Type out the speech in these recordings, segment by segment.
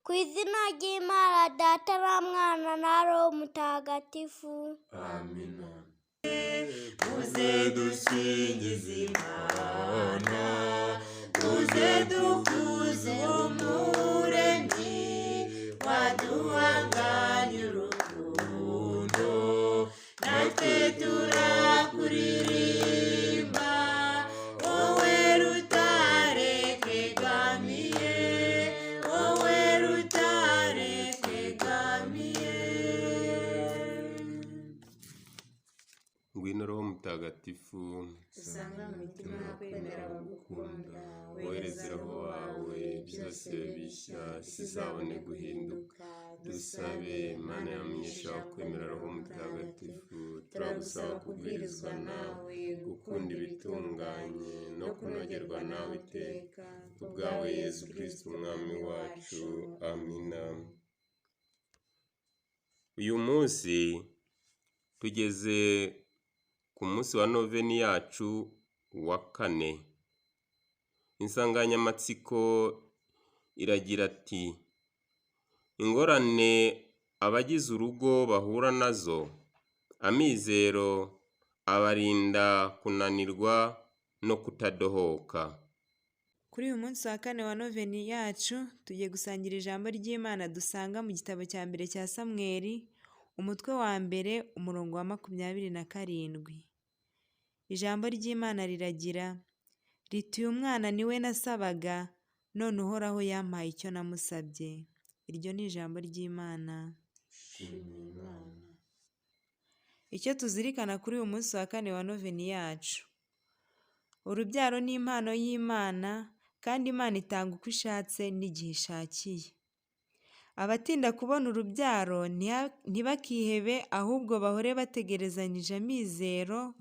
Ku izina ry'Imana Data na Mwana na Roho Mutagatifu. Amina. Muze dusingize Imana, muze dukuze Umuremyi waduhanganye urukundo, natwe turakuririmba, wowe rutare twegamiye, wowe rutare twegamiye. Ngwino Roho Mutagatifu, usanga mu mitima y'abakwemera bagukunda, wohereze Roho wawe, byose bishya, isi izabone guhinduka. Dusabe Mana yamenyesha kwemera Roho Mutagatifu, turagusaba kubwirizwa nawe, gukunda ibitunganye no kunogerwa nawe iteka, kubwawe Yezu Kristu Umwami wacu. Amina. Uyu munsi tugeze ku munsi wa noveni yacu wa kane. Insanganyamatsiko iragira ati: ingorane abagize urugo bahura nazo, amizero abarinda kunanirwa no kutadohoka. Kuri uyu munsi wa kane wa noveni yacu, tugiye gusangira ijambo ry'Imana dusanga mu gitabo cya mbere cya Samweli, umutwe wa mbere, umurongo wa 27. Ijambo ry'Imana riragira riti: uyu mwana ni we nasabaga, none Uhoraho yampaye icyo namusabye. Iryo ni ijambo ry'Imana. Icyo tuzirikana kuri uyu munsi wa kane wa noveni yacu: urubyaro ni impano y'Imana, kandi Imana itanga uko ishatse n'igihe ishakiye. Abatinda kubona urubyaro ntibakihebe, ahubwo bahore bategerezanyije amizero,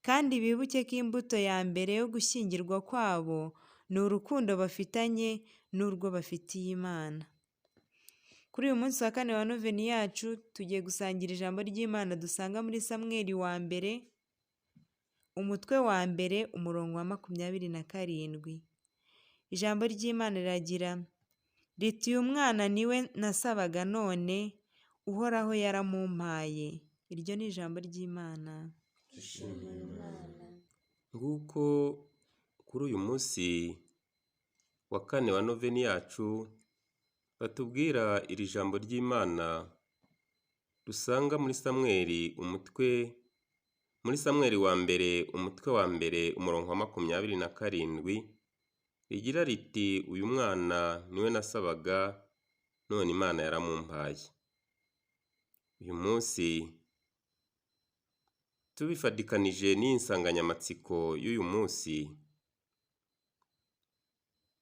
kandi bibuke ko imbuto ya mbere yo gushyingirwa kwabo ni urukundo bafitanye n'urwo bafitiye Imana. Kuri uyu munsi wa kane wa noveni yacu, tugiye gusangira ijambo ry'Imana dusanga muri Samweli wa mbere, umutwe wa mbere, umurongo wa 27. Ijambo ry'Imana riragira riti: uyu mwana ni we nasabaga, none Uhoraho yaramumpaye. Iryo ni ijambo ry'Imana. Nguko kuri uyu munsi wa kane wa noveni yacu batubwira iri jambo ry'Imana dusanga muri Samweli umutwe muri Samweli wa mbere umutwe wa mbere umurongo wa 27, rigira riti: uyu mwana niwe nasabaga, none Imana yaramumpaye. Uyu munsi tubifatikanije n'iyi nsanganyamatsiko y'uyu munsi,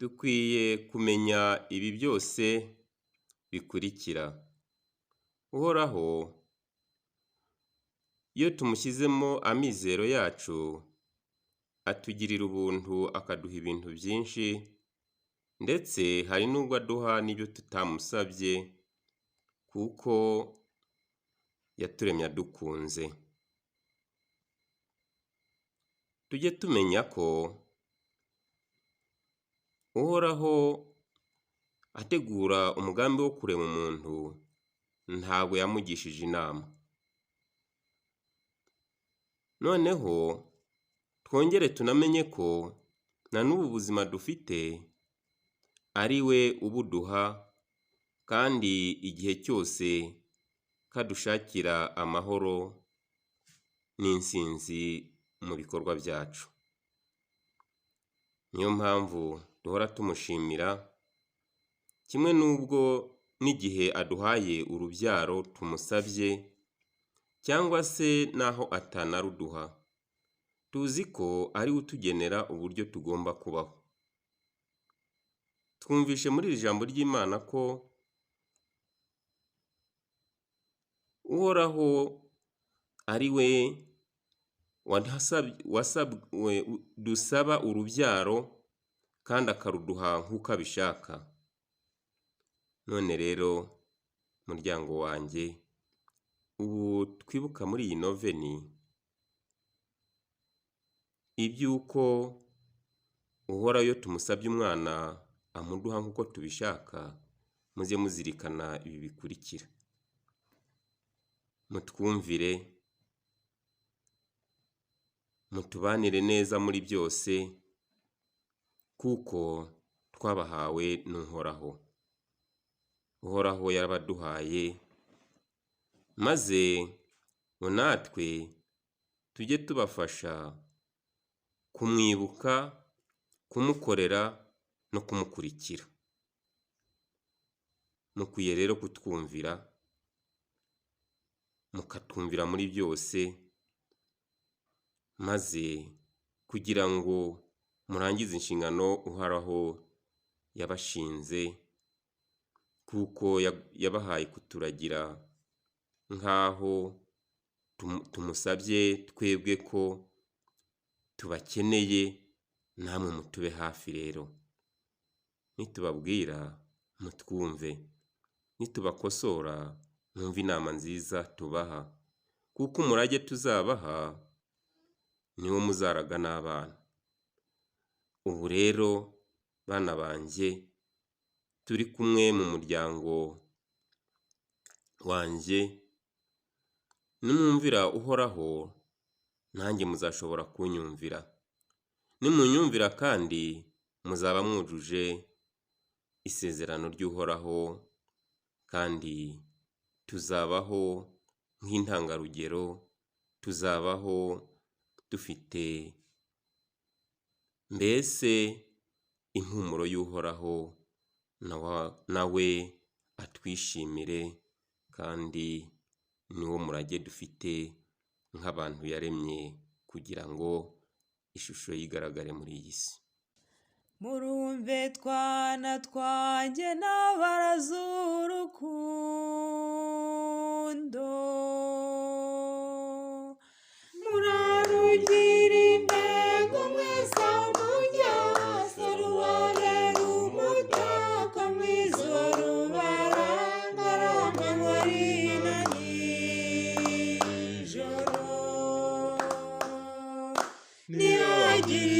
dukwiye kumenya ibi byose bikurikira. Uhoraho iyo tumushyizemo amizero yacu, atugirira ubuntu akaduha ibintu byinshi, ndetse hari n'ubwo aduha n'ibyo tutamusabye, kuko yaturemye adukunze. Tujye tumenya ko Uhoraho ategura umugambi wo kurema umuntu, ntabwo yamugishije inama. Noneho twongere tunamenye ko na n'ubu buzima dufite ari we ubuduha, kandi igihe cyose kadushakira amahoro n'insinzi mu bikorwa byacu. Niyo mpamvu duhora tumushimira, kimwe n'ubwo n'igihe aduhaye urubyaro tumusabye, cyangwa se n'aho atanaruduha, tuzi ko ari we utugenera uburyo tugomba kubaho. Twumvishe muri iri jambo ry'Imana ko Uhoraho ari we dusaba urubyaro kandi akaruduha nk'uko abishaka. None rero muryango wanjye, ubu twibuka muri iyi noveni iby'uko Uhoraho iyo tumusabye umwana amuduha nk'uko tubishaka, muze muzirikana ibi bikurikira: mutwumvire, mutubanire neza muri byose, kuko twabahawe n'Uhoraho. Uhoraho yarabaduhaye, maze ngo natwe tujye tubafasha kumwibuka, kumukorera no kumukurikira. Mukwiye rero kutwumvira, mukatwumvira muri byose, maze kugira ngo murangize inshingano Uhoraho yabashinze, kuko yabahaye kuturagira nk'aho tumusabye twebwe ko tubakeneye, namwe mutube hafi rero. Nitubabwira mutwumve, nitubakosora mwumve inama nziza tubaha, kuko umurage tuzabaha niwo muzaraga n'abana. Ubu rero bana banjye, turi kumwe mu muryango wanjye, nimwumvira Uhoraho nanjye muzashobora kunyumvira. Nimunyumvira kandi muzaba mwujuje isezerano ry'Uhoraho, kandi tuzabaho nk'intangarugero, tuzabaho dufite mbese impumuro y'Uhoraho, nawe atwishimire, kandi niwo murage dufite nk'abantu yaremye kugira ngo ishusho ye igaragare muri iyi si. Murumve twana twanjye n'abaraza urukundo, murarugira intego mwese aho mujya hose, rubabera umutako mwiza rubaranga amanywa ari na nijoro, ntihagire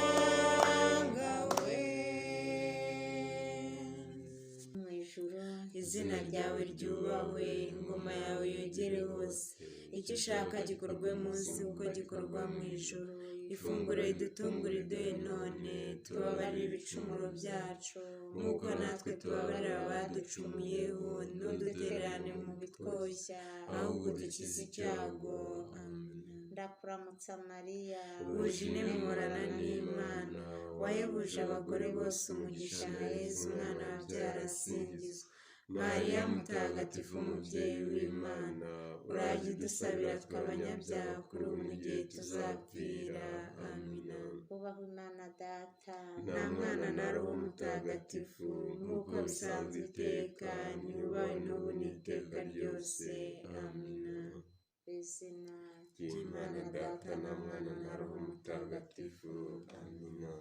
ikibakanga we. Mu ijuru Izina ryawe ryubahwe, ingoma yawe yogere hose, icyo ushaka gikorwe munsi uko gikorwa mu ijuru. Ifunguro ridutungura iduhe none, tubabarire ibicumuro byacu nk'uko natwe tubabarira abaducumuyeho, ntudutererane mu bitwoshya, ahubwo dukize icyago. Amen. Ndakuramutsa Mariya, Wuje muhorana n'Imana, wahebuje abagore bose umugisha na Yezu umwana wabyara asingizwa. Mariya mutagatifu umubyeyi w'Imana, urajye udusabira twe abanyabyaha kuri ubu n'igihe tuzapfira. Amina. Ubaho Imana Data Nta Mwana na Roho Mutagatifu, nk'uko bisanzwe iteka, niyubahwe n'ubu n'iteka ryose. Amina. Izina Ry'Imana Data na Mwana na Roho Mutagatifu. Amina.